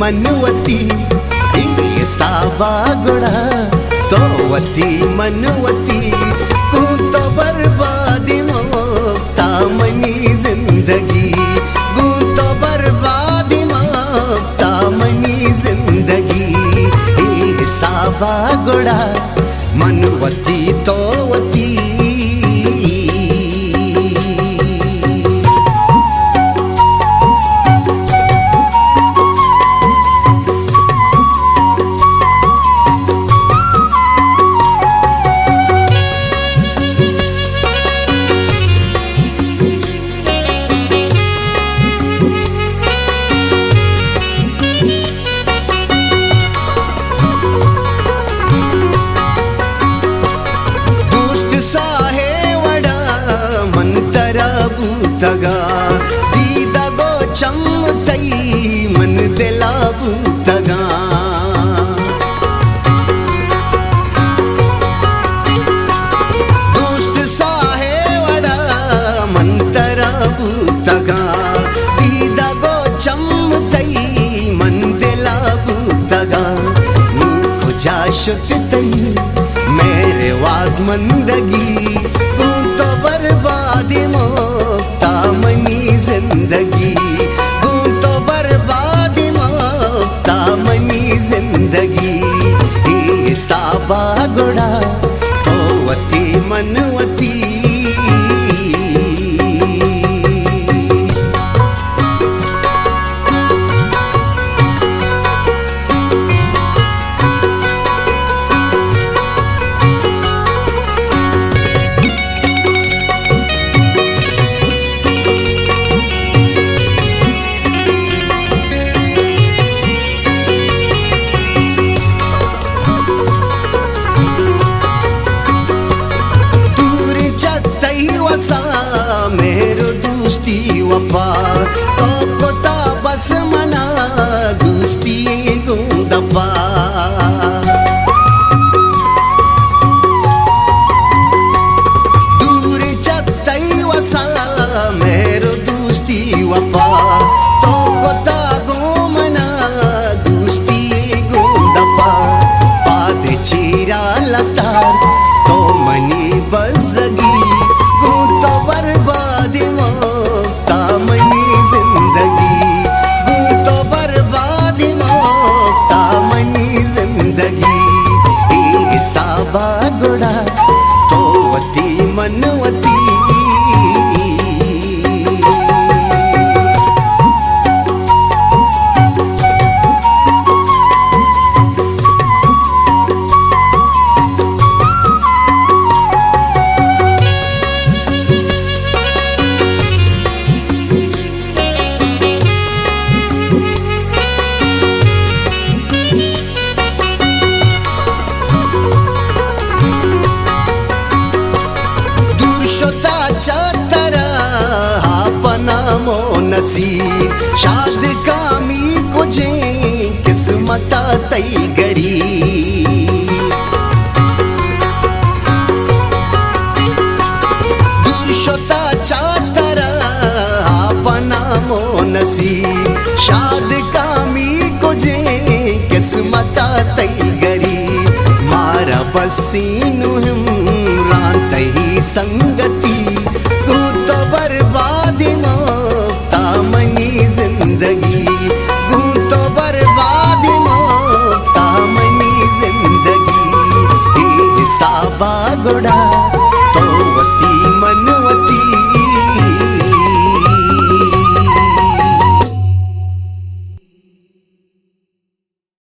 من وتی، اے حسابا گڑا تو وتی من وتی، گوں تو بربادی مپتا منی زندگی، گوں تو بربادی مپتا منی زندگی، اے حسابا گڑا من وتی تو وتی۔ دوست ساہے وڑا من ترا بوتگا، دیدگ و چم تئی من دلا بوتگا۔ دوست ساہے وڑا من ترا بوتگا، دیدگ و چم تئی من دلا بوتگا۔ نوں کجا شت تئی مہر و آزمندگی، گوں تو بربادی مپتا منی زندگی، گوں تو بربادی مپتا منی زندگی، اے حسابا گڑا تو وتی من وتی۔ دور چہ تئی وسا مہر و دوستی وفا، تو کتا بس منا دوستی گوں دپا۔ دور چہ تئی وسا مہر و دوستی وفا، تو کتا گوں منا دوستی گوں دپا۔ پاد چیرا لتار تو منی بزگی، گوں تو بربادی مپتا منی زندگی، گوں تو بربادی مپتا منی زندگی، اے حسابا گڑا تو وتی من وتی۔ دور شتا چہ ترا آپ نام و نصیب، شاد کامی کجیں قسمتا تئی غریب۔ دور شتا چہ ترا آپ نام و نصیب، شاد کامی کجیں قسمتا تئی غریب۔ مارا بسی نوں ہمراہ تئی سنگتی، گوں تو بربادی مپتا منی زندگی، گوں تو بربادی مپتا منی زندگی، اے حسابا گڑا